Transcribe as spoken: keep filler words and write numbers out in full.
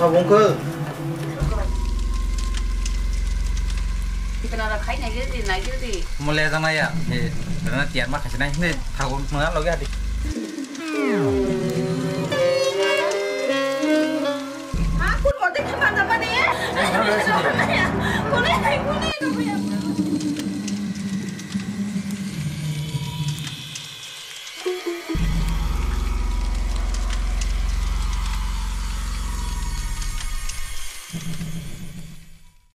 Tabung khe. Mole jana ya, he, rana tiar ma khasi nai, ne thago nang loge adi. Ha, kun mote khe manjak mani? Kone, kone, kone.